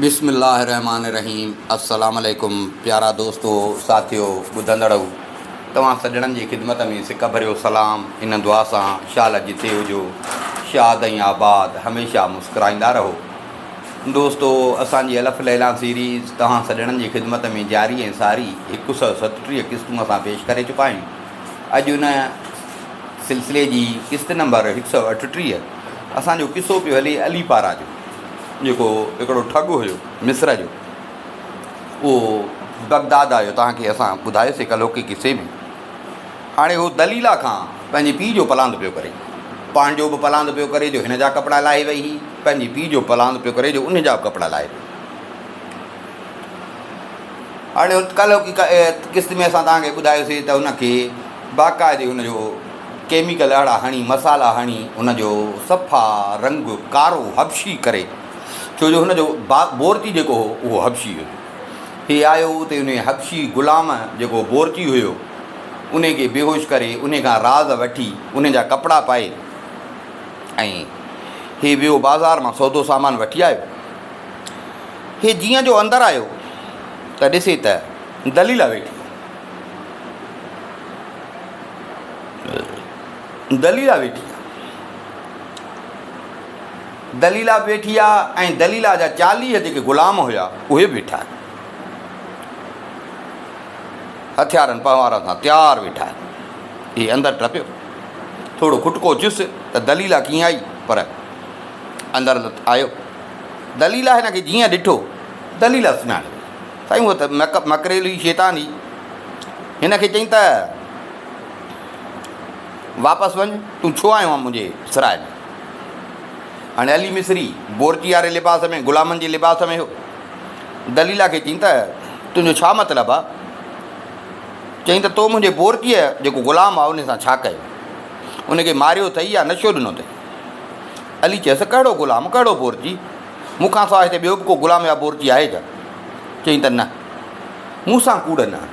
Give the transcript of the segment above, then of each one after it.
بسم الله الرحمٰن الرحيم السلام عليڪم پيارا دوستو ساٿيو ٻڌندڙؤ توهان سڄڻن جي خدمت ۾ سڪ ڀريو سلام ان دعا سان شال جتي هجو شاد ۽ آباد هميشه مسڪرائيندا رهو دوستو اسان جي الف ليليٰ سيريز توهان سڄڻن جي خدمت ۾ جاري ۽ ساري هڪ سئو ستٽيهه قسطون اسان پيش ڪري چڪا آهيون اڄ ان سلسلي جي قسط نمبر هڪ سئو اٺٽيهه اسان جو قصو پيو هلي علي پارا جو جيڪو هڪڙو ٺڳ هيو مصر جو اهو بغداد آيو توهان کي اسان ٻڌايوسي ڪلهوڪي قصي ۾ هاڻي هو دليلا کان پنهنجي پيء جو پلاند پيو ڪري پنهنجو به پلاند پيو ڪري جو هن جا ڪپڙا لاهي وئي هئي پنهنجي پيء جو پلاند پيو ڪري جو ان جا به ڪپڙا لاهي وئي هاڻي ڪلهوڪي قسط ۾ اسان توهان کي ٻڌايوسي ته هن کي باقاعدي هن جو ڪيميڪل اهڙا هڻي مصالحا هڻي ان جو صفا رنگ ڪارو حبشي ڪري ڇو جو هن جو بورچي جيڪو هو اهو حبشي هيو. هي آيو اتي انهي حبشي غلام جيڪو بورچي هيو انهي کي بيهوش ڪري انهي کان راز وٺي انهي جا ڪپڙا پائي ۽ هي ويو بازار مان سودو سامان وٺي آيو. هي جيئن جو اندر آيو ته ڏسي ته دليلا ويٺي. دليلا ويٺي آ. دليلا به ويٺي آ ۽ دليلا جا 40 جيڪي غلام هيا اهي به ويٺا آهن. هٿيارن پنهوارن سان تيار ويٺا آهن. هي اندر ٽپيو. ٿورو کٽڪو اچيس ته دليلا ڪيئن آئي پر اندر آيو. دليلا هن کي جيئن ڏٺو دليلا سڃاڻي وئي. سائين هوء ته مڪريلي شيطان هئي. هن کي چيائين ته واپس وڃ، تون ڇو آيو آهين منهنجي سراء ۾؟ هاڻي علي مصري بورچي واري لباس ۾ غلامن جي لباس ۾ هو. دليلا کي چيائين ته تنهنجو ڇا مطلب آهي؟ چيائين ته تو منهنجي بورچيء جيڪو غلام آهي ان سان ڇا ڪيو؟ ان کي ماريو اٿئي يا نشو ڏنو اٿئي؟ علي چيس ڪهڙو غلام، ڪهڙو بورچي؟ مون کان سواء هتي ٻيو به ڪو غلام يا بورچي آهي ڇا؟ چيائين ته نه. مون سان ڪوڙ نه هڻ.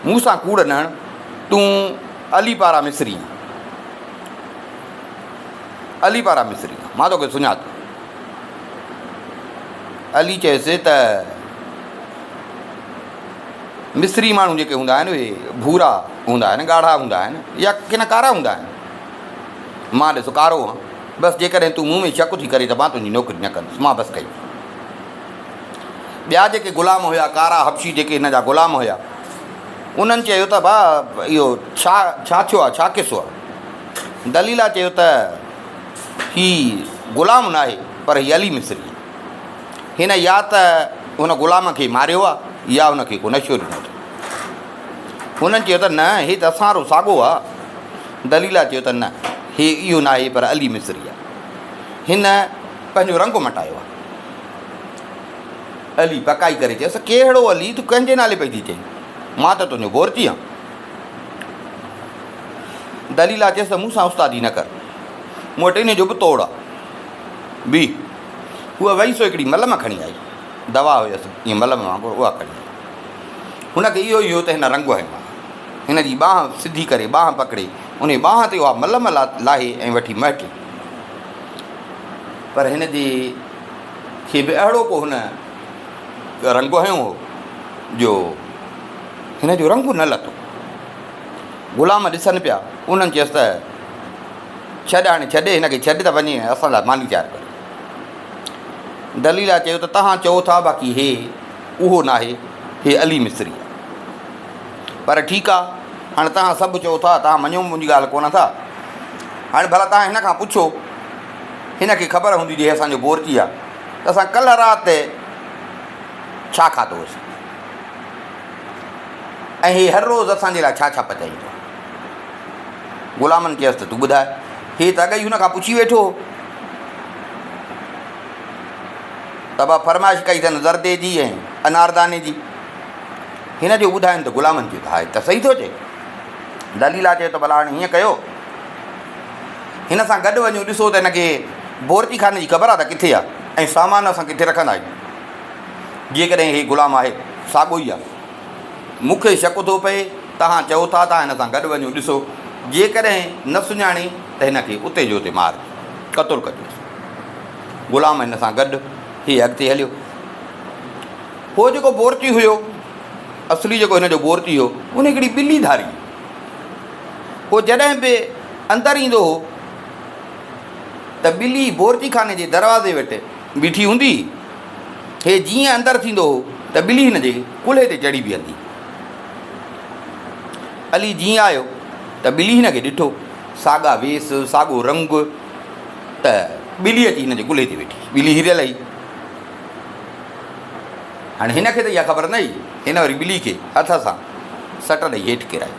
مون سان ڪوڙ نه هڻ. تون علي پارا مصري آهين. علي پارا مصري آهين. مان توکي سڃاتو. علي چيس ته مصري ماڻهو جيڪي هوندا آهن اهي ڀورا هوندا آهن، ڳاڙها هوندا آهن يا ڪن ڪارا هوندا آهن. مان ڏس ڪارو آهيان. بس جيڪڏهن تون مون ۾ شڪ ٿي ڪرين ته مان تنهنجي نوڪري نه ڪندس. مان بس ڪئي. ٻيا جيڪي غلام هيا، ڪارا حبشي جيڪي هن جا غلام هيا، انهن چيو ته ڀاء اهو ڇا ڇا ٿيو آهي، ڇا قصو آهي؟ دليلا چيو ته هي غلام ناهي پر هي علي مصري آهي. هن يا ته هن غلام کي ماريو آهي يا هن کي ڪو نشو ڏنو اٿئي. هنن چيو ته نه هي ته اسان وارو ساڳو آهي. دليلا چيو ته نه هي اهو ناهي پر علي مصري آهي. هن پنهنجو رنگ مٽايو آهي. علي پڪائي ڪري چيس، ڪهڙو علي، تون ڪنهن جي نالي پئي ٿي چئين؟ مان ته تنهنجو بورچي آهيان. دليلا چيس ته مون سان استادي نه ڪر، مون وٽ انهي جو به توڙ آهي. بيهه. هوء وئي سو هڪڙي ملم کڻي آئي. دوا هيس ائين ملم وانگر اها کڻي آئي. هن کي اهو ئي هيو ته هن رنگ هنيو آهي. هن جي ٻانهن سڌي ڪري ٻانهن پڪڙي انهي ٻانهن تي اها ملم لاهي ۽ وٺي مهٽي. پر هن جي کي به اهڙو ڪو هن رنگ هنيو هو جو هن جو رنگ نه لٿو. غلام ڏسن پيا، انهن چيس ته ڇڏ هاڻي ڇڏ هن کي ڇڏ ته وڃي اسان لاء ماني تيار ڪري. دليلا چيو ته توهان چئو ٿا باقي هي اهو ناهي، هي علي مصري آهي. پر ٺيڪ آ هاڻي توهان سڀ چئو ٿا، توهان مڃو منهنجي ڳالهه ڪونه ٿا. هاڻي ڀلا توهان هن کان پڇو، هن کي خبر هوندي جو هي اسان جو بورچي آ ته اسان ڪلهه رات ڇا کاڌو هوسين ۽ هي هر روز اسان جي لاء ڇا ڇا پچائيندو آ. غلامن چيس ته تون ٻڌاء. هي ته اڳ ئي هن کان پڇي ويٺو هو. ته ابا فرمائش ڪئي اٿن زردي جي ۽ انارداني جي. هن جو ٻڌاين ته غلامن چيو ته ها هي ته صحيح ٿو چئي. دليلا چيو ته ڀلا هاڻي هيئن ڪيو هن سان گڏ وڃون ڏسو ته هن کي بورچي خاني جي خبر آ ته ڪٿي آ ۽ سامان اسان ڪٿي رکندا آهيون. جيڪڏهن هي غلام آهي ساڳو ئي آ. مون کي شڪ ٿو پئي توهان چئو ٿا ته هن سان گڏ وڃون ڏسو جيڪڏهن نه سڃاڻي ته هن کي اتي جو اتي مار قتل ڪجوس. غلام هن سان گڏ هي اڳتي هليو. هو جيڪو بورچي هيو، اصلي جيڪو هن جو بورچي هو، ان هڪڙي ٻلي ڌاري. هو جڏهن به اندر ايندو هو ته ٻلي بورچي خاني جي دروازي وٽ بيٺي هوندي هئي. هي جيئن اندر ٿيندو هو ته ٻلي هن جي ڪلهي تي چڙهي بيهندي. علي جيئن آيو ته ٻلي هن کي ڏٺو. ساڳا ويس، ساڳو رنگ ته ٻلي اچي هن جي ڪلهي تي ويٺي. ٻلي هريل هئي. هاڻي هن کي ته اها خبر نه هئي. هن وري ٻلي کي هٿ سان سٽ ڏئي هيٺ ڪيرائي.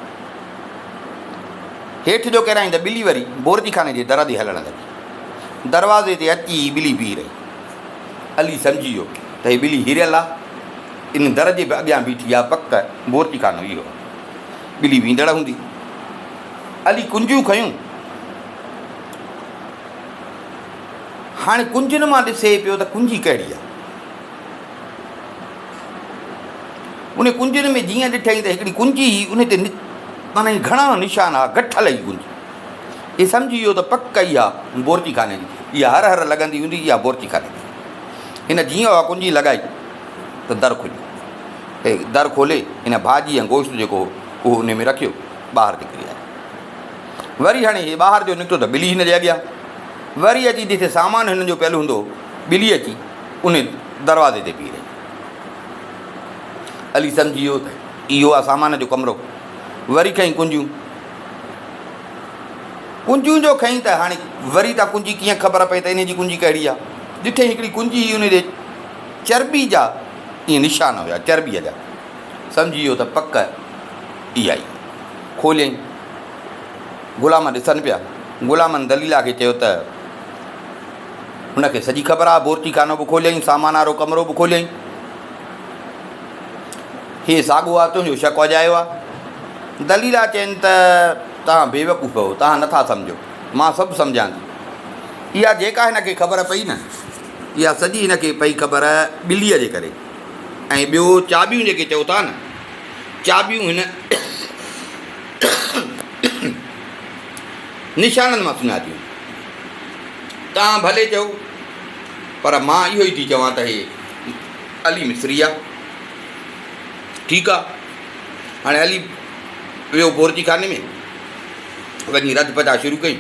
هيٺ جو ڪيرائين ته ٻلي وري بورچي خاني جي در تي هلڻ لڳي. دروازي تي اچي ٻلي بيهي رهي. علي سمجهي ويو ته هي ٻلي هريل آ. ان در جي به اڳيان بيٺي آ، پڪ بورچي خانو اهو آ. ٻلي ويندڙ هوندي. علي ڪنجيون کنيون. هاڻي ڪنجين مان ڏسي پيو ته ڪنجي ڪهڙي آ. ان ڪنجين ۾ جيئن ڏٺائين ته هڪڙي ڪنجي هئي، ان تي معنيٰ گهڻا نشان ها، گٺل هئي ڪنجي. هي سمجهي ويو ته پڪ اها بورچي خاني جي، اها هر هر لڳندي هوندي، اها بورچي خاني جي. هن جيئن اها ڪنجي لڳائي ته در کليو. هي در کولي هن ڀاڄي ۽ گوشت جيڪو هو، اهو ان ۾ رکيو، ٻاهر نڪري آيو. وري هاڻي هي ٻاهر جو نڪتو ته ٻلي هن جي اڳيان. وري اچي جتي سامان هنن جو پيل هوندو هو، ٻلي اچي ان دروازي تي بيهي رهي. علي سمجهي ويو ته اهو آ سامان جو ڪمرو. وري کنئي ڪنجيون. ڪنجيون جو کنئي ته هاڻي وري ته ڪنجي ڪيئن خبر پئي ته انهي جي ڪنجي ڪهڙي آ. ڏٺئي هڪڙي ڪنجي هئي ان تي چرٻي جا ائين نشان هيا، چرٻيء جا. سمجهي ويو ته پڪ اها ئي. کوليائين. غلام ڏسن پيا. غلامن دليلا کي چيو ته هن کي سڄي خبر آ، بورچي خانو به کوليائين، سامان وارو ڪمرو به کوليائين. هي ساڳو آ، تنهنجو شڪ اجايو آ. دليلا چين ته توهان بيوقوف آهيو، توهان نٿا سمجهو، مان سڀ سمجهان ٿي. اها جيڪا هن کي خبر پئي نه، اها سڄي هن کي پئي خبر ٻليء جي ڪري ۽ ٻيو چاٻيون جيڪي چئو ٿا نه، چاٻيون هن نشانن مان سڃاتيون. توهان ڀلي چئو، پر مان اهو ئي ٿي چوان ته هي علي مصري آ. ٺيڪ آ. هاڻي علي ويو بورچي خاني ۾ وڃي رڌ پچاء شروع ڪئي.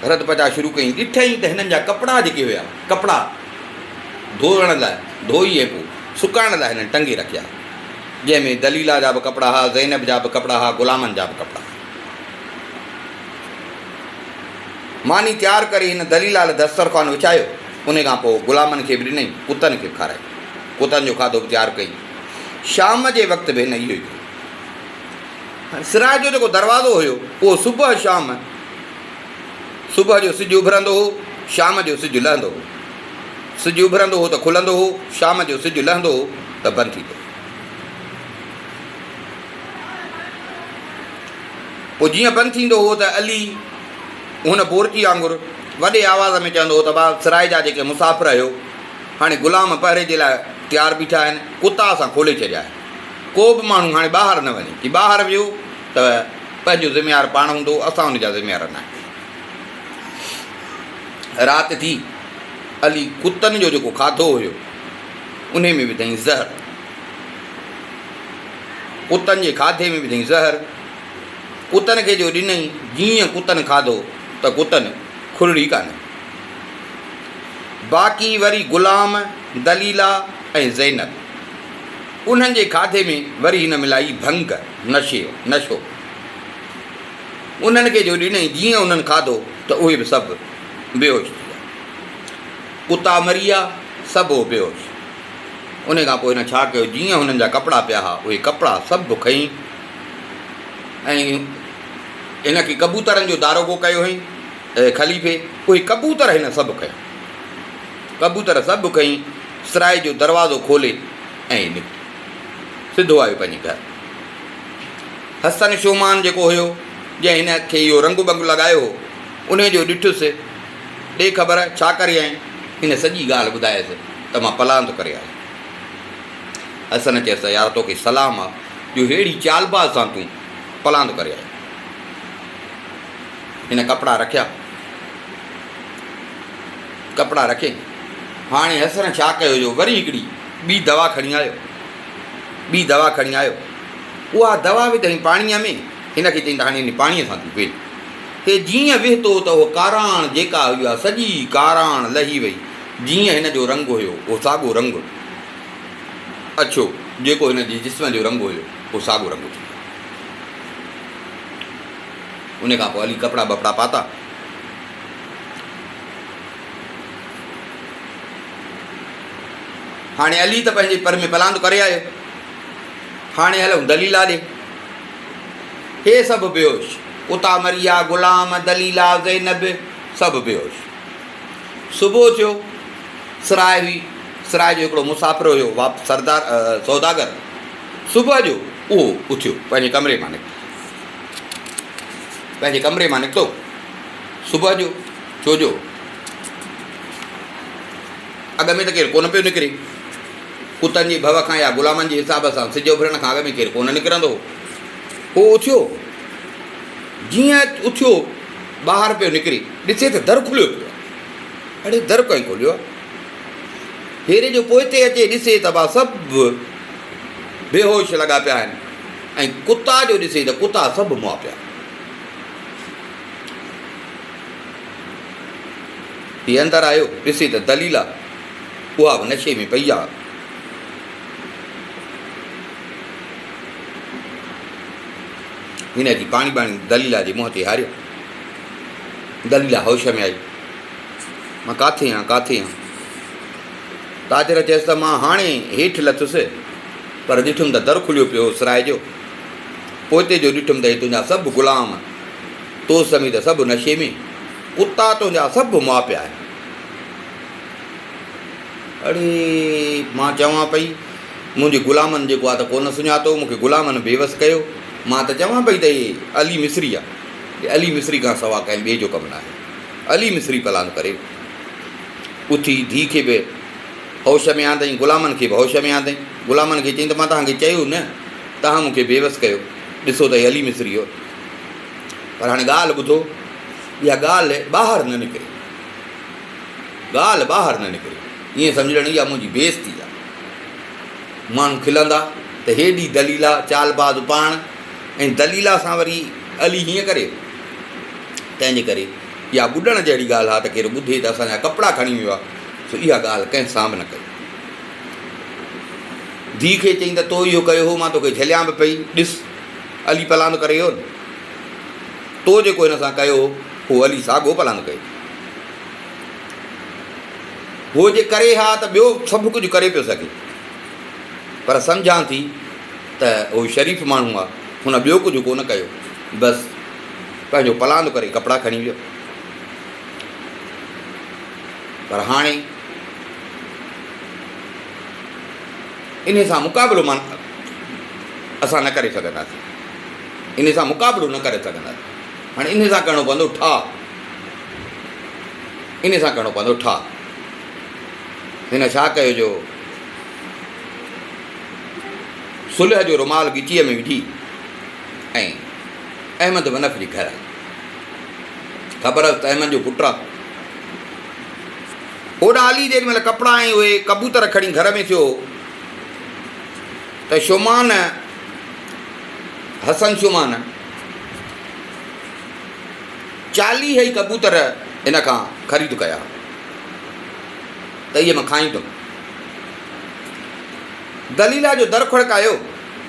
رڌ پچاء شروع ڪئي. ڏٺائين ته هنن جا ڪپڙا جيڪي هيا، ڪپڙا ڌوئڻ لاء ڌوئي ۽ پوء سڪائڻ لاء هنن ٽنگي رکيا. جنهن ۾ دليلا جا به ڪپڙا ها، زينب جا به ڪپڙا ها، غلامن جا به ڪپڙا. ماني تيار ڪري هن دليلا لاء دسترخوان وڇايو. ان کان پوء غلامن کي به ڏنائين، ڪتن کي به کارائي. ڪتن جو کاڌو به تيار ڪيائين. شام جي وقت به هن اهو ئي ڪيو. سراء جو جيڪو دروازو هيو، اهو صبح شام، صبح جو سج اڀرندو هو، شام جو سج لهندو هو. سج اڀرندو هو ته کلندو هو، شام جو سج لهندو هو ته بند ٿيندو هو. پوء جيئن بند ٿيندو هو ته علي هن بورچي وانگر وڏي آواز ۾ چوندو هو ته ڀاء سراء جا جيڪي مسافر آهيو، هاڻي غلام پهري جي لاء تيار بيٺا آهن، ڪتا اسان کولي ڇڏيا آهن. ڪو به ماڻهو هاڻي ٻاهر نه وڃي. جي ٻاهر ويو ته پنهنجو ذميوار پاڻ هوندو، اسان ان جا ذميوار نه آهيون. رات ٿي، علي ڪتن جو جيڪو کاڌو هيو، انهي ۾ وڌائين زهر. ڪتن جي کاڌي ۾ وڌائين زهر. ڪتن کي جو ڏنائين، جيئن ڪتن کاڌو ته ڪتن کرڙي ڪانه. باقي وري غلام، دليلا ۽ زينب، انهن جي کاڌي ۾ وري هن ملائي ڀنگ، نشي، نشو. انهن کي جو ڏنائين، جيئن انهن کاڌو ته اهي به سڀ بيهوش ٿي ويا. ڪتا مري ويا، سڀ هو بيهوش. انهي کان پوء هن ڇا ڪيو، جيئن هنن جا ڪپڙا پيا ها، اهي ڪپڙا سڀ کنئي ۽ هن کي ڪبوترن جو داروغو ڪيو هئائين خليفي، اهي ڪبوتر هن سڀ کنيا. ڪبوتر سڀ کنئي سراء جو دروازو کولي ۽ نڪتو. سڌو آيو پنهنجي گهر. حسن شومان جيڪو هيو، جنهن هن کي اهو رنگ ٻنگ لڳايو هو، انهي جو ڏٺس، ڏي خبر، ڇا ڪري آئين؟ هن سڄي ڳالهه ٻڌايس ته مان پلاند ڪري آيس. حسن چيس ته يار توکي سلام آ، جو ههڙي چالباز سان تون پلاند ڪري آيو. هن ڪپڙا رکيا. ڪپڙا رکي. هاڻي حسن ڇا ڪيو جو وري هڪڙي ٻي دوا کڻي آيو. ٻي دوا کڻي آيو. اها دوا وڌائين پاڻيء ۾. هن کي چيائين ته هاڻي ان پاڻيء سان تون ويهه. هي جيئن وهتو ته اهو ڪاراڻ جيڪا هئي اها سڄي ڪاراڻ لهي وئي. جيئن هن جو رنگ هيو اهو ساڳو رنگ اڇو جيڪو هن جي جسم جو رنگ هيو اهو ساڳو رنگ ٿي ويو. ان کان پوء علي ڪپڙا ٻپڙا پاتا. هاڻي علي ته پنهنجي پر ۾ پلاند ڪري آيو. هاڻي هلون دليلا ڏي. هي سڀ بيهوش. ڪتا مريا، غلام، دليلا، زينب سڀ بيهوش. صبح ٿيو. سراء هئي. سراء جو هڪڙو مسافر هيو سردار سوداگر. صبح جو اهو اٿيو پنهنجي ڪمري مان نڪتو. پنهنجي ڪمري مان نڪتو. صبح جو ڇو جو اڳ ۾ ته ڪير ڪونه پيو نڪري. ڪتن جي ڀؤ کان يا غلامن جي حساب سان سج اڀرڻ کان اڳ ۾ ڪير ڪونه نڪرندو هو. هو اٿيو. جيئن اٿيو ٻاهر پيو نڪري، ڏسي ته در کليو پيو آهي. اڙي در ڪنهن کوليو آهي؟ هيري جو پوئتي اچي ڏسي ته ڀا سڀ بيهوش لڳا پيا آهن ۽ ڪتا جو ڏسي ته ڪتا سڀ مئا پيا. هي اندر آيو، ڏسي ته دليلا اها به نشي ۾ پئي آ. هن اچي پاڻي ٻاڻي دليلا جي منهن تي هاريو. دليلا هوش ۾ آئي. مان ڪاٿي آهيان، ڪاٿي آهيان؟ تاجر چيس ته مان هاڻي هيٺ لٿس، پر ڏٺم ته در کليو پيو هو سراء جو. پوئتي جو ڏٺم ته هي تنهنجا سڀ غلام تو سميت سڀ نشي ۾، ڪتا تنهنجا سڀ مئا پيا آهن. اڙي مان چوان پئي، منهنجي غلامن جيڪو آ ته ڪونه سڃاتو، مون کي غلامن بيوس ڪيو. مان ته چوان پئي ته هي علي مصري آ. علي مصري کان سوا ڪنهن ٻئي جو ڪم ناهي. علي مصري پلاند ڪري اٿي ڌيء کي به هوش ۾ آندائين، غلامن کي به هوش ۾ آندائين. غلامن کي چيائين ته مان توهان کي چيو نه، توهان مون کي بيوس ڪيو. ڏسو ته هي علي مصري هو. پر هاڻي ڳالهه ٻڌو، اها ڳالهه ٻاهر نه نڪري. ڳالهه ٻاهر نه نڪري. ائين سمجهه ڄڻ اها منهنجي بيعزتي آهي. ماڻهو کلندا ته هيڏي دليلا، چالباز پاڻ ۽ دليلا سان وري علي هيئن ڪري. تنهن جي ڪري اها ٻڏڻ جهڙي ڳالهه آهي ته ڪير ٻڌي ته اسان جا ڪپڙا کڻي ويو آهي، سو اها ڳالهه ڪنهن سان به نه ڪئي. ڌيء کي چيائين ته تو اهو ڪيو هو، مان توکي جهليان به پئي، ڏس علي پلاند ڪري ويو نه. تو جيڪو هن سان ڪيو هو، اهو علي ساڳو پلاند ڪيو. هو جي ڪري ها ته ٻيو سڀ ڪجهه ڪري پيو سگهي، پر سمجهان ٿي ته هو شريف ماڻهو آهي، هن ٻيو ڪجهه ڪونه ڪيو، بس پنهنجو پلاند ڪري ڪپڙا کڻي ويو. پر هاڻي انهي سان مقابلو مان اسان نه ڪري سگهنداسين. انهي سان مقابلو نه ڪري سگهنداسين. هاڻي انهي سان ڪرڻو پوندو ٺاهه. انهي سان ڪرڻو پوندو ٺاهه. هن ڇا ڪيو جو صلح جو رومال ڳچيء ۾ وجهي ۽ احمد ونف جي گهر آئي. خبر هيس ته احمد جو پٽ آ. هوڏانهن علي جيڏي مهل ڪپڙا ۽ اهي ڪبوتر کڻي گهر ۾ ٿيو ته شومان، حسن شومان، 40 ئي ڪبوتر هن کان خريد ڪيا ته اهي مان کائيندم. دليلا جو در کڙڪايو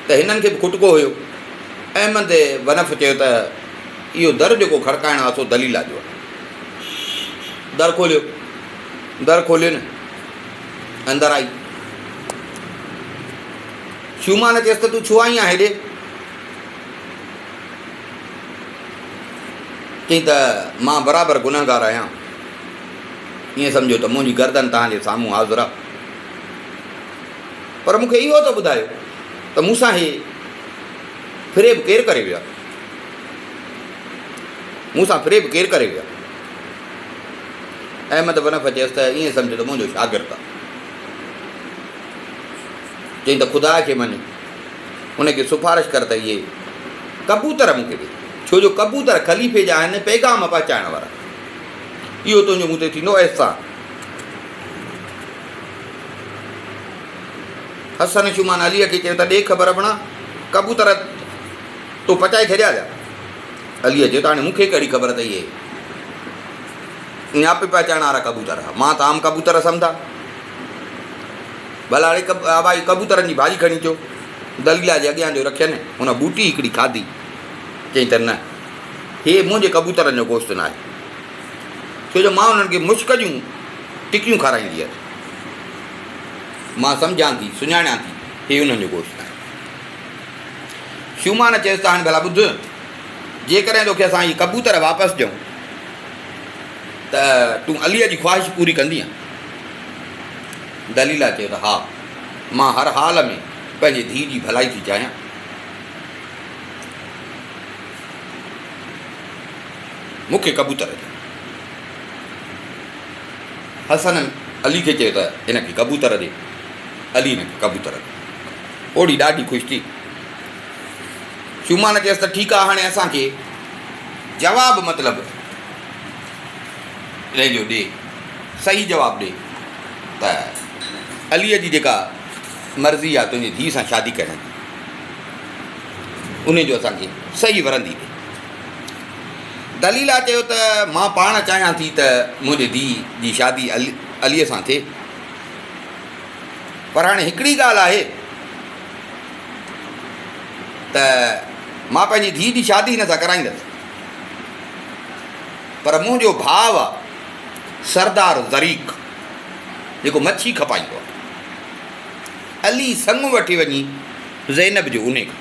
ته هنن کي به کٽڪو هيو. احمد ونف چيو ته اهو در جيڪو کڙڪائڻ آ سو دليلا جو آ. در کوليو. در کوليو نه اندر آئي. شومان چيس ته تون ڇو آئي آهين هيڏي؟ چيائين ته مان برابر گنهگار آهيان. ائين سمجهو ته منهنجي گردن توهان جي سامهون حاضر آ. پر مون کي اهو ته ٻڌايو ته مون سان هي فريب ڪير ڪري ويو آهي؟ مون سان فريب ڪير ڪري ويو آهي؟ احمد ونف چيس ته ائين سمجهه ته منهنجو شاگرد آهي. چيائين ته خدا کي مڃ، ان کي سفارش ڪر ته اهي ڪبوتر مون کي ڏي، ڇو جو ڪبوتر خليفي جا آهن پيغام پهچائڻ وارا. اهو تنهنجو مون تي ٿيندو احسان. حسن شومان عليء کي چيو ته ڏي خبر ابڻا، ڪبوتر تو پچائي ڇڏيا ڇا؟ عليء چيو ته هاڻي مون کي ڪهڙي خبر ته اهي نياپي پهچائڻ وارا ڪبوتر ها، مان ته عام ڪبوتر سمجهان. ڀلا هاڻي ابا هي ڪبوترن جي ڀاڄي کڻي اچو. دليلا جي اڳيان جو رکين، هن ٻوٽي هڪڙي کاڌي. چيائين ته نه، هي منهنجي ڪبوترن جو گوشت ناهي. ڇو جو مان انهن کي مشڪ جون ٽڪيون کارائيندي هيس. مان سمجهان ٿي، سڃاڻيان ٿي، هي انهن جو گوشت ناهي. شومان چيس ته هاڻي ڀلا ٻڌ، جيڪڏهن توکي اسان هي ڪبوتر واپس ڏيون ته تون عليء جي خواهش پوري ڪندينء؟ دليلا چيو ته ها، مان هر حال ۾ پنهنجي ڌيء جي ڀلائي ٿي چاهيان. مون کي ڪبوتر ڏي. حسن علي کي چيو ته هن کي ڪبوتر ڏي. علي هن کي ڪبوتر ڏنا. پوڙهي ڏاڍي خوش ٿي. شومان چيس ته ٺيڪ آ هاڻي اسان کي جواب مطلب انهي جو ڏي، صحيح جواب ڏي ته عليء جي جيڪا مرضي آ تنهنجي ڌيء سان شادي ڪرڻ جي، انهي جو اسان کي صحيح ورندي ڏي. دليلا چيو ته مان پاڻ چاهيان ٿي ته منهنجي ڌيء جي شادي عليء سان ٿئي، پر هاڻي هڪڙي ڳالهه آهي ته مان پنهنجي ڌيء جي شادي هن سان ڪرائيندس، پر منهنجو ڀاء آ سردار زريق جيڪو مڇي کپائيندو آ، علي سڱ وٺي وڃي زينب جو انهي کان.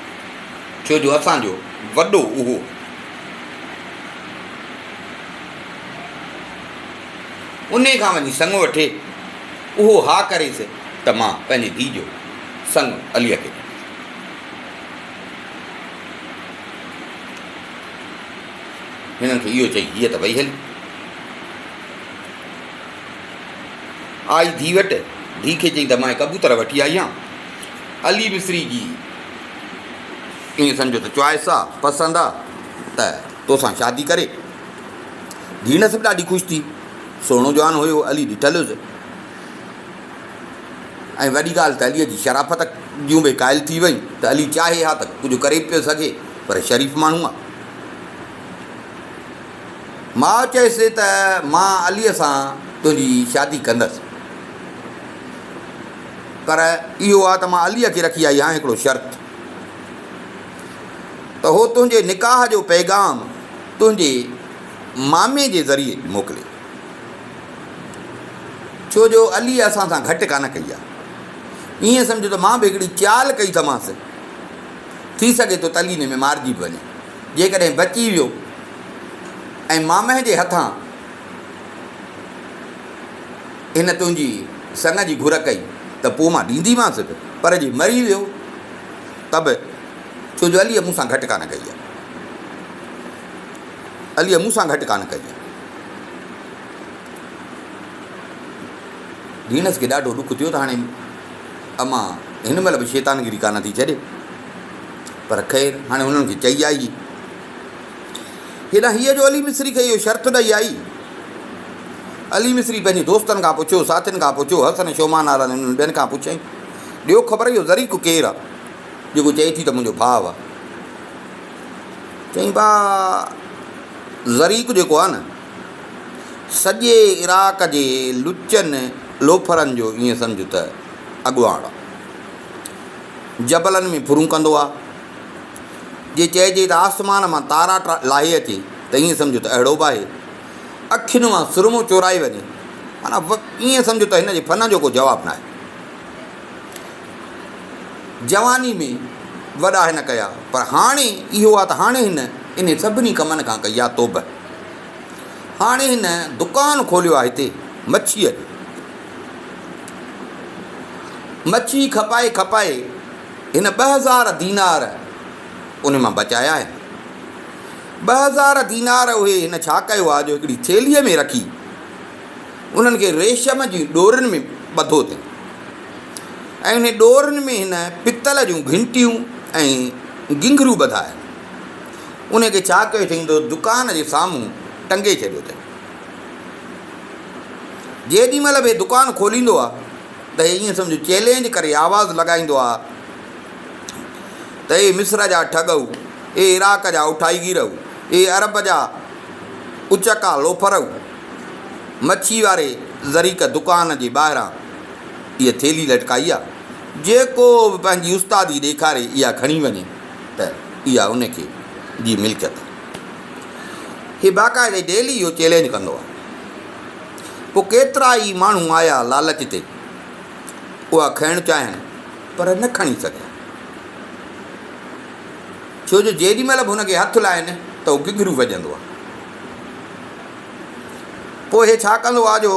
ڇو جو اسان جو وڏو اهو آهي. انهي کان وڃي سڱ وٺي، اهو ها ڪريس ته مان پنهنجي ڌيء جو سڱ عليء کي ڏيندس. هنن کي اهو چئي هيء ته وئي هلي. آئي ڌيء وٽ، ڌيء کي چئي ته مان ڪبوتر وٺي آئي آهيان. علي مصري جي ائين سمجهو ته چوائس آ، پسند آ ته توسان شادي ڪري. ڌيڻس به ڏاڍي خوش ٿي. سهڻو جوان هيو، علي ڏٺل هيس ۽ وڏي ڳالهه ته عليء جي شرافت جون به قائل ٿي وئي ته علي چاهي ها ته ڪجهه ڪري به پيو سگهي پر شريف ماڻهو آ. ماء چيس ته مان عليء سان تنهنجي شادي ڪندس. پر اهو آ ته مان عليء کي رکي آئي آهيان هڪڙو شرط ته هو تنهنجي نڪاح جو پيغام تنهنجي مامي جي ذريعي موڪلي. ڇو جو عليء اسان سان گهٽ ڪانه ڪئي آ. ائين سمجهه ته مان به هڪڙي چال ڪئي ٿمانس. ٿي سگهي ٿو ته علي ان ۾ مارجي به وڃي. جيڪڏهن بچي ويو ۽ مامهه جي هٿان هن تنهنجي سڱ جي گهر ڪئي ته پوء مان ڏينديمانس به، پر جي مري ويو ته به، ڇو جو عليء مون سان گهٽ ڪانه ڪئي آهي. عليء مون سان گهٽ ڪانه ڪئي آهي. ڌيڻس کي ڏاڍو ڏک ٿيو ته هاڻي امان هن مهل به شيطانگيري ڪانه ٿي ڇڏي، پر خير هاڻي هنن کي چئي آئي. هيڏانهن هيء جو علي مصري کي اهو شرط ڏئي آئي. علي مصري پنهنجي دوستن کان پڇيو، ساٿين کان پڇيو، حسن شومان وارن انهن ٻين کان پڇيائين، ڏيو خبر اهو زريق ڪير آ، جيڪو چئي ٿي ته منهنجو ڀاء آ. چيائين، ڀاء زريق جيڪو آ نه، سڄي عراق جي لچن لوفرن جو ائين سمجهه ته اڳواڻ آ. جبلن ۾ ڦرون ڪندو آ. جي چئجي ته آسمان مان تارا لاهي اچي ته ائين سمجهه ته اهڙو به آهي. اکين مان سرمو چورائي وڃي معنيٰ ائين سمجهه ته هن جي فن جو ڪو جواب ناهي. جواني ۾ وڏا هن ڪيا پر هاڻي اهو آ ته هاڻي هن انهي سڀني ڪمن کان ڪئي آ توبه. هاڻي هن دڪان کوليو آ هتي مڇيء جو. مڇي کپائي کپائي هن 2000 دينار ان مان بچايا آهن. 2000 دينار اهي هن ڇا ڪيو آهي جو هڪڙي ٿيلهيء ۾ رکي انهن کي ريشم جي ڏورين ۾ ٻڌو اٿئي ۽ انهي ڏورين ۾ هن پتل جون گهنٽيون ۽ گنگهرو ٻڌا آهن. انهي کي ڇا ڪيو اٿئي ته دڪان جي سامهون ٽنگي ڇڏيو اٿئي. جيڏي مهل به دڪان کوليندو آهي ته هي ائين سمجهه چئلينج ڪري آواز لڳائيندو آ ته اي مصر جا ٺڳؤ، اي عراق جا اٺائيگيرؤ، اي عرب جا اچڪا لوفرؤ، مڇي واري زريق دڪان جي ٻاهران اها ٿيلهي لٽڪائي آ، جيڪو به پنهنجي استادي ڏيکاري اها کڻي وڃي ته اها ان کي جي ملڪيت آ. هي باقاعدي ڊيلي اهو چئلينج ڪندو آ. پوء ڪيترا ئي ماڻهو آيا لالچ تي اها کڻڻ چاهين پر نه کڻي سگهيا. ڇو جو جيڏي مهل به هن کي هٿ لائين ته هو گگهرو وڄندو آهي. پوء هي ڇا ڪندو آهي جو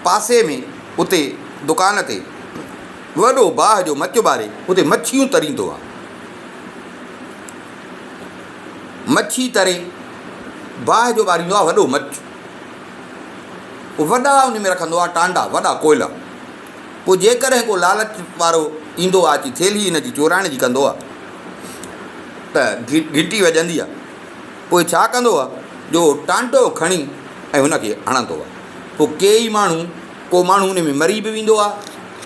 پاسي ۾ اتي دڪان تي وڏو باهه جو مچ ٻاري اتي مڇيون تريندو آهي. مڇي تري باهه جو ٻاريندو آهي وڏو مچ. پوء وڏا ان ۾ رکندو آهي ٽانڊا وڏا ڪوئلا. پوء جيڪڏهن ڪو لالچ وارو ايندو آهي اچي ٿيلهي هن جي چورائڻ جي ڪندو آهي ته گهنٽي وڄندي آهي. پوء ڇا ڪندو آهي جو ٽانڊو کڻي ۽ هن کي هڻندو آهي. پوء ڪيئي ماڻهو ڪو ماڻهو ان ۾ مري به ويندو آهي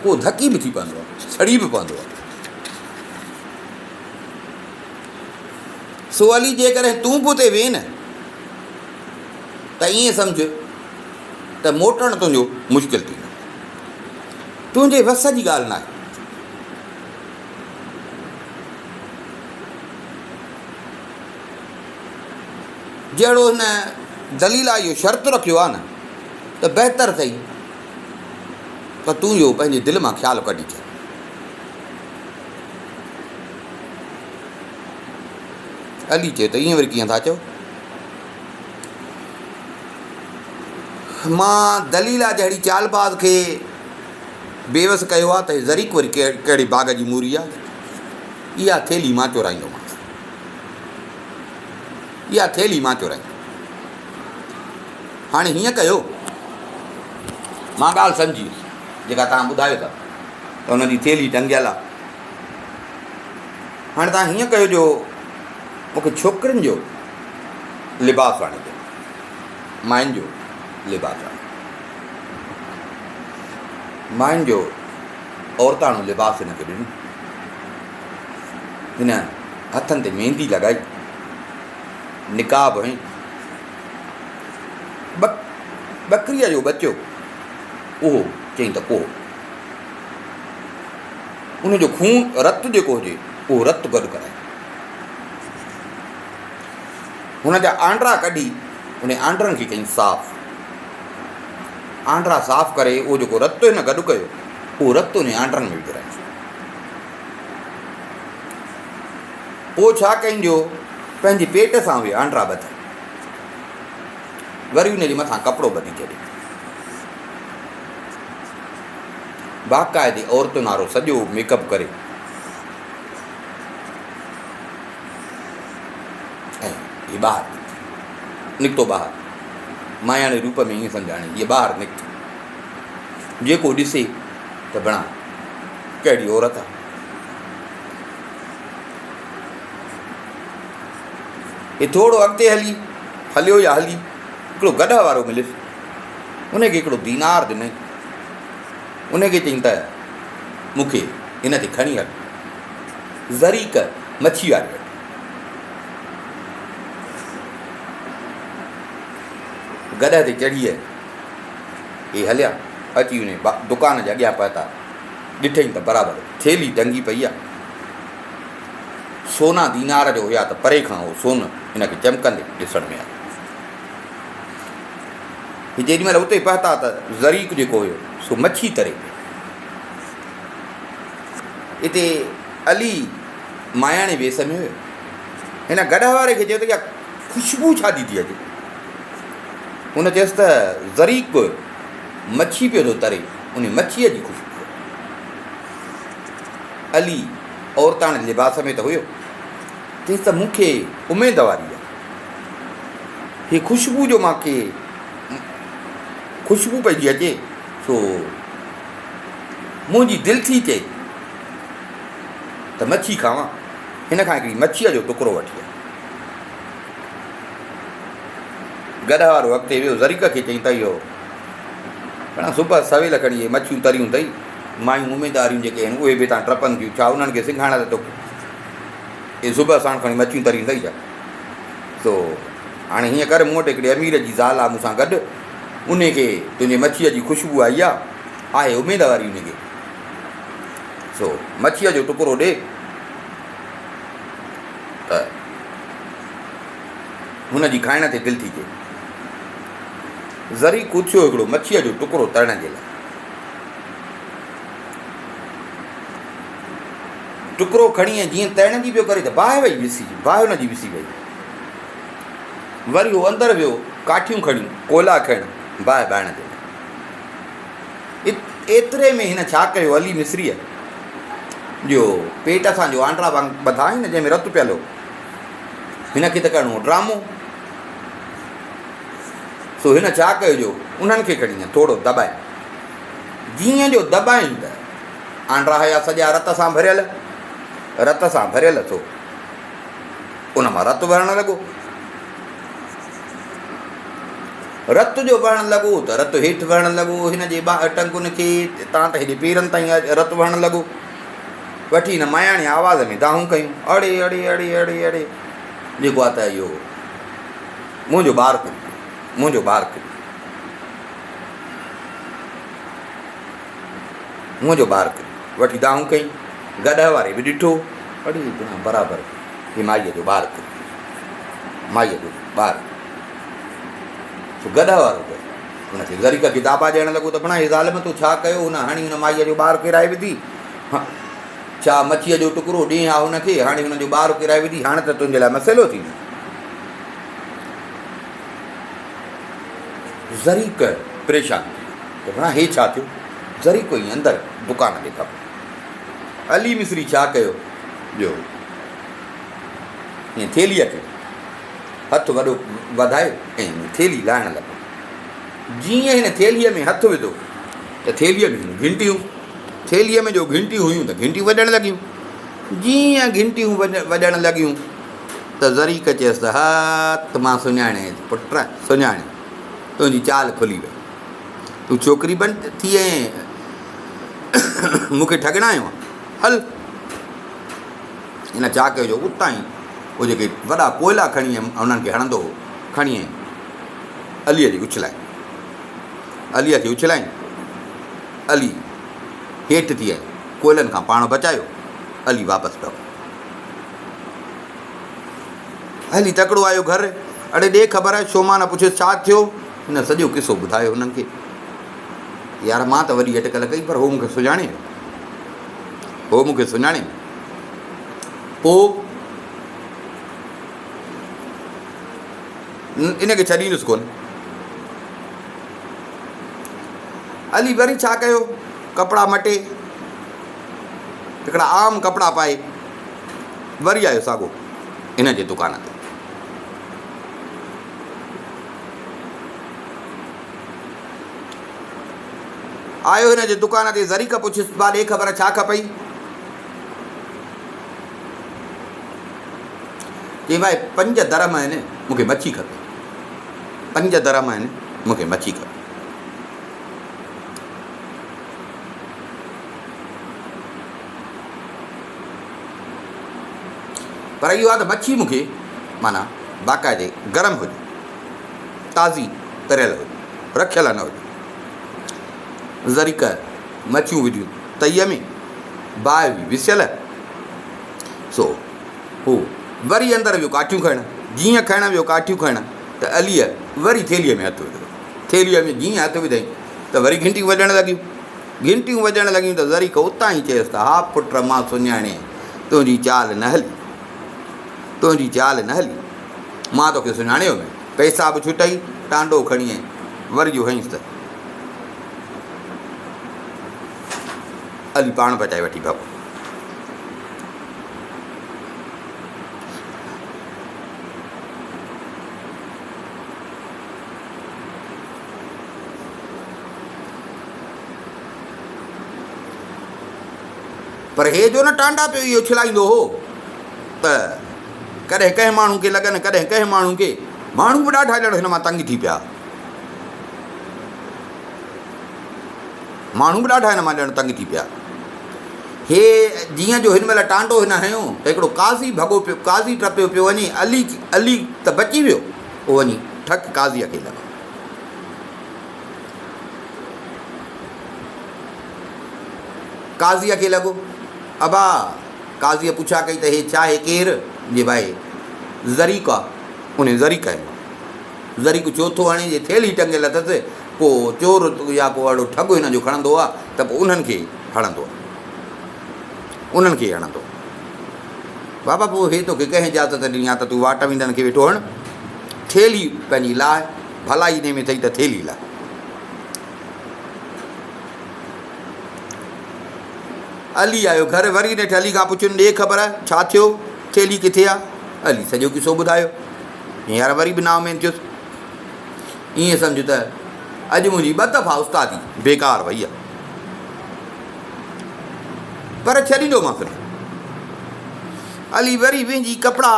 ڪو ڌڪي به ٿي پوندو آهي سڙي به پوندو آهي. سو علي جيڪڏهن تون به اتي وئين نه ته ائين سمجهه ته موٽڻ تنهنجو مشڪل ٿيندو. تنهنجي وس جي ڳالهه ناهي. جهڙو هن دليلا اهو شرط رکيو آهي نه ته بهتر اٿئي ته تون اهو پنهنجي دل مان خيال ڪڍي ڇڏ. علي چيو ته ائين وري ڪيئن ٿا چئو؟ مان دليلا جهڙي چالباز کي بيوس ڪيو آهي ته هي زريق وري ڪهڙي باغ جي موري آهي؟ اها ٿيلهي مان چورائيندومانس. اها ٿيلهي مان چورائيندم. هاڻي هيئن ڪيو، مان ڳالهه سمجهي ويس جيڪا توهان ٻڌايو ٿا ته هن جي ٿيلهي ٽنگيل آهي. هاڻي توهان هيئن ڪيو جو مون کي ڇوڪرين جو لباس آڻي ڏيو، ماين جو لباس آڻي ڏيو. ماين جو عورتاڻو لباس هن کي ڏنو. هن هٿن تي ميندي لڳائي، نقاب هنئي، ٻڪريء جو ٻچو اهو چيائين ته ڪوهه. ان جو خون رت جيڪو هجي اهو رت گڏ ڪرائي هن جا آنڊرا ڪڍي ان آنڊرن کي ڪيائين صاف. آنڊرا صاف ڪري اهو جيڪو رت هن گڏ ڪيو اهو رت ان آنڊرن ۾ وجهرايائين. پوء ڇا ڪيائين جو پنهنجي پيٽ سان اهي آنڊرا ٻڌا. وري ان جي مٿان ڪپڙو ٻڌي ڇڏيائين. باقاعدي عورتن وارو سڄو ميڪ اپ ڪري ۽ هي ٻاهر نڪتو ٻاهر ماياڻي روپ ۾ ائين سمجهاڻي هيء ٻاهر نڪتو جيڪو ڏسي ته بڻا ڪهڙي عورت آ. هي ٿورو اڳتي هلي هليو يا هلي هڪڙو گڏهه وارو مليس ان کي هڪڙو دينار ڏنائين ان کي چيائين ته مون کي هن تي کڻي هل زريق مڇي واري وٽ. گڏهه تي چڙهي اهي هليا، اچي ان دڪان جي اڳيان پهتا. ڏٺئين ته برابر ٿيلهي ٽنگي پئي آهي. سونا دينار جو هيا ته پري کان اهو سون هن کي چمڪندي ڏسڻ ۾ آيو. هي جيڏي مهل اتي پهتا ته زريق جيڪو هيو سو مڇي تري پيو. اتي علي ماياڻي ويس ۾ هيو. هن گڏهه واري کي چيو ته اها خوشبو ڇا جي ٿي اچي؟ هن چيس ته زريق مڇي پيو ٿو تري، ان مڇيء جي خوشبو آهي. علي عورتاڻي لباس ۾ ته هيو. چيس ته مون کي اميد واري آهي. هي خوشبو جو مان کي خوشبو پئي ٿي اچي سو منهنجي دل ٿي چئي ته مڇي کاوان. هن کان هڪڙي مڇيء جو ٽڪرو وٺي آ. گڏهه وارو اڳتي ويو، زريق کي چيائين ته اهو ڀيڻا صبح سويل کڻي اهي مڇيون تريون اٿئي، مايون اميداريون جيڪي آهن اهي به هتان ٽپن ٿيون، ڇا انهن کي سنگهائڻ لاء توکي اهي صبح ساڻ کڻي مڇيون تريون اٿئي ڇا؟ سو هاڻي هيئن ڪر مون وٽ هڪڙي امير جي زال آهي مون سان گڏ، انهي کي تنهنجي مڇيء جي خوشبو آئي آهي، آهي اميد واري انهي کي، سو مڇيء جو ٽڪرو ڏي ته هن جي کائڻ تي دل ٿي ٿئي. ذري ڪوٿيو هڪڙو مڇيء جو ٽڪرو ترڻ جي لاء. ٽڪرو کڻي ۽ جيئن ترڻ جي پيو ڪري ته باهه وئي وسي، باهه هن جي وسي وئي. وري هو اندر ويو، ڪاٺيون کڻي، ڪوئلا کڻ، باهه ٻارڻ جي لاء. ايتري ۾ هن ڇا ڪيو علي مصريء جو پيٽ سان جو آنڊرا ٻڌا آهن نه جنهن ۾ رت پيل هو، هن کي ته ڪرڻو هو ڊرامو. سو هن ڇا ڪيو جو انهن کي کڻي ائين ٿورو دٻائي، جيئن جو دٻائين ته آنڊرا هيا سڄا رت سان ڀريل، رت سان ڀريل سو ان مان رت وهڻ لڳو. رت جو وهڻ لڳو ته رت هيٺ وهڻ لڳو، هن جي ٽنگن کي تان ته هيڏي پيرن تائين رت وهڻ لڳو. وٺي هن ماياڻي آواز ۾ دانهون ڪيون، اڙي اڙي اڙي اڙي اڙي جيڪو آ ته اهو منهنجو ٻار ڪري پيو، منهنجو ٻار ڪري پيو، منهنجو ٻار ڪري پيو. وٺي دانهون ڪئي، گڏهه واري به ڏٺو، اڙي بنا برابر هي مائيء جو ٻار ڪري پيو، مائيء جو ٻار. سو گڏهه وارو به هن کي زريق کي داٻا ڏيڻ لڳو ته بنا هي ظالم تو ڇا ڪيو، هن هڻي هن مائيء جو ٻار ڪيرائي وڌي، ڇا مڇيء جو ٽڪرو ڏئين ها هن کي، هاڻي هن جو ٻار ڪيرائي وڌي، هاڻ ته تنهنجي لاء مسئلو ٿيندو. زريق پريشان ٿي ويو ته ڀڻا هي ڇا ٿيو؟ زريق ائين اندر دڪان ڏي ڀڳو. علي مصري ڇا ڪيو جو ائين ٿيلهيء کي هٿ وڏو وڌائي ۽ ٿيلهي لاهڻ لڳو. جيئن هن ٿيلهيء ۾ هٿ وڌو ته ٿيلهيء ۾ هيون گهنٽيون. ٿيلهيء ۾ جو گهنٽيون هيون ته گهنٽيون وڄڻ لڳيون. جيئن گهنٽيون وڄڻ لڳيون ته زريق چيس ته هت مان سڃاڻيس پٽ سڃاڻي تنهنجي چال کلي وئي. تون ڇوڪري بڻ ٿي ۽ مون کي ٺڳڻ آيو آهين. هل. هن ڇا ڪيو جو اتان ئي اهي جيڪي وڏا ڪوئلا کڻي انهن کي هڻندو هو، کڻي عليء کي اڇلائين. عليء کي اڇلائين. علي هيٺ ٿي ۽ ڪوئلن کان پاڻ بچايو. علي واپس پيو. علي تڪڙو آيو گهر. اڙي ڏي خبر. شومان پڇيس ڇا ٿيو؟ هن سڄو قصو ٻڌايو هنن کي. يار مان ته وڏي اٽڪل ڪئي پر هو مون کي سڃاڻي ويو. هو مون کي سڃاڻي ويو. پوء ان کي ڇڏيندس ڪونه. علي وري ڇا ڪيو؟ ڪپڙا مٽي هڪڙا عام ڪپڙا پائي وري آيو ساڳو ان جي دڪان تي. آيو هن جي دڪان تي زريق پڇيس با ڏي خبر ڇا کپئي؟ چيائين ڀائي پنج درهم آهن مون کي مڇي کپي. پنج درهم آهن مون کي مڇي کپي. پر اهو آهي ته مڇي مون کي معنيٰ باقاعدي گرم هجي، تازي تريل هجي، رکيل نه هجي. زريق مڇيون وڌيون تئيء ۾، باهه هئي وسيل، سو هو وري اندر ويو ڪاٺيون کڻڻ. جيئن کڻڻ ويو ڪاٺيون کڻڻ ته عليء وري ٿيلهيء ۾ هٿ وڌو. ٿيلهيء ۾ جيئن هٿ وڌائين ته وري گهنٽيون وڄڻ لڳيون. گهنٽيون وڄڻ لڳيون ته زريق اتان ئي چيس ته ها پٽ مان سڃاڻي تنهنجي چال نه هلي. تنهنجي چال نه هلي. مان توکي سڃاڻيو نه. پئسا به ڇٽئي، ٽانڊو کڻي ۽ وري جو هنيس ته علي پاڻ بچائي وٺي ڀڳو. پر هي جو نه ٽانڊا پيو ئي اڇلائيندو هو ته ڪڏهن ڪنهن ماڻهو کي لڳن ڪڏهن ڪنهن ماڻهو کي. ماڻهو به ڏاڍا ڄڻ هن مان تنگ ٿي پيا. ماڻهو به ڏاڍا هن مان ڄڻ تنگ ٿي پيا. هي جيئن جو هن مهل ٽانڊو هن هنيو ته هڪڙو قاضي ڀڳو پيو، قاضي ٽپيو پيو وڃي، علي علي ته بچي ويو، اهو وڃي ٺڪ قاضيء کي لڳو. قاضيء کي لڳو. ابا! قاضيء پڇا ڪئي ته هي ڇا هي ڪير؟ جي ڀائي زريق آ. انهي زريق هنيو. زريق ڇو ٿو هڻي جي ٿيلهي ٽنگيل اٿس، ڪو چور يا ڪو اهڙو ٺڳ هن جو کڻندو آ ته پوء انهن کي هڻندو آ. انهن کي هڻندو آ. بابا پوء هي توکي ڪنهن اجازت ڏني آ ته تون واٽ ويندڙن کي ويٺو هڻ؟ ٿيلهي پنهنجي لاهه، ڀلائي انهي ۾ اٿئي ته ٿيلهي لاهه. علي آيو گهر، وري نيٺ علي کان پڇين، ڏي خبر ڇا ٿيو، ٿيلهي ڪٿي آ؟ علي سڄو قصو ٻڌايو. يار وري به نااميد ٿيس. ائين سمجهه ته اڄ منهنجي ٻه دفعا استادي بيڪار وئي آ. پر ڇڏيندومانس نه. علي وري وهنجي ڪپڙا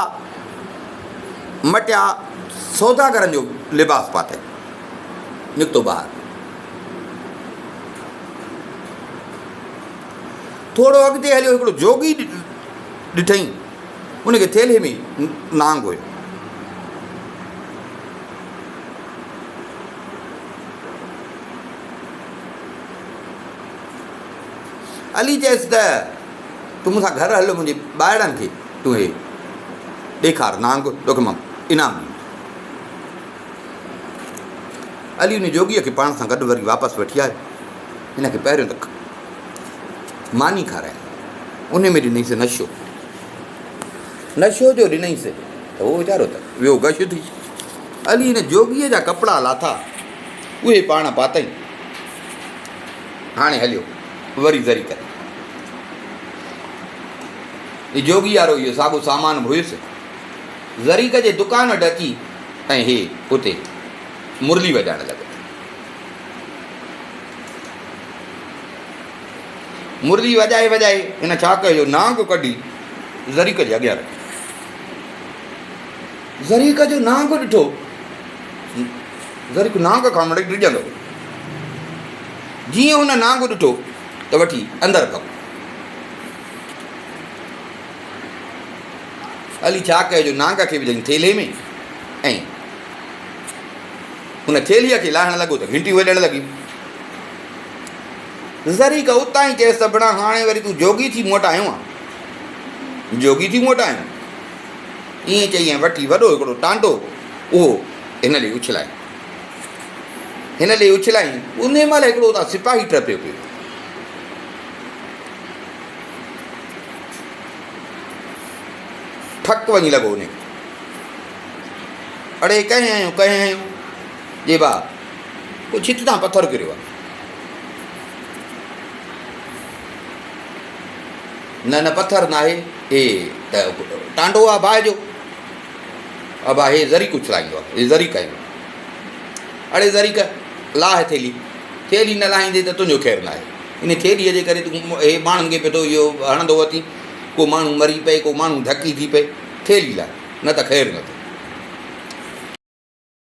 مٽيا، سوداگرن جو لباس پاتائين، نڪتو ٻاهر. ٿورو اڳتي هليو هڪڙو جوڳي ڏٺائين، ان کي ٿيلهي ۾ نانگ هيو. علي چيس ته تون مون سان گهر هل منهنجي ٻائڙن کي تون هي ڏيکار نانگ توکي مان انعام ڏيندس. علي ان جوڳيء کي پاڻ سان گڏ وري واپس وٺي آيو. هن کي پهريون ته ماني کارائي ان ۾ ڏنئيس نشو. نشو جو ڏنئيس ته هو ويچارو ته ويو غش ٿي. علي هن جوڳيء جا ڪپڙا لاٿا، اهي پاڻ پاتائين. هاڻي هليو وري ذري ڪري. جوڳي وارو اهو ساڳو سامان به هيس. زريق جي دڪان وٽ اچي ۽ هي اتي مرلي وڄائڻ لڳو. مرلي وڄائي وڄائي هن ڇا ڪيو جو نانگ ڪڍي زريق جي اڳيان رکيو. زريق جو نانگ ڏٺو، زريق نانگ کان مڙئي ڊڄندو هو. جيئن هن نانگ ڏٺو ته وٺي اندر ڀڳو. علي ڇا ڪيو جو نانگ کي وجهائين ٿيلهي ۾ ۽ ان ٿيلهيء کي لاهڻ لڳو ته گهنٽيون وڄڻ لڳيون. زريق اتان ئي چيس ته بڻا هاڻي وري تون جوڳي ٿي مون وٽ آيو آن. جوڳي ٿي مون وٽ آيو آن. ائين چئي ۽ وٺي وڏو هڪڙو ٽانڊو اهو هن ڏي اڇلائين. هن ڏي اڇلائين. انهيء مهل هڪڙو اتان سپاهي ٽپيو پيو. ٺڪ وڃي لڳو انهي کي. اڙي ڪنهن هنيو، ڪنهن هنيو؟ جي ڀاء، ڪو ڇت تان پٿر ڪريو آهي. نه نه پٿر ناهي، هي ته ٽانڊو آهي باهه جو. ابا هي زريق اڇلائيندو آهي، هي زريق آهي. اڙي زريق، لاهه ٿيلهي. ٿيلهي نه لاهيندي ته تنهنجو خير ناهي. ان ٿيلهيء جي ڪري تون هي ماڻهن کي پيو ٿو اهو هڻندو وتين. ڪو ماڻهو مري پئي، ڪو ماڻهو ڌڪي ٿي پئي. ٿيلهي لاهه، نه ته خير نه اٿئي.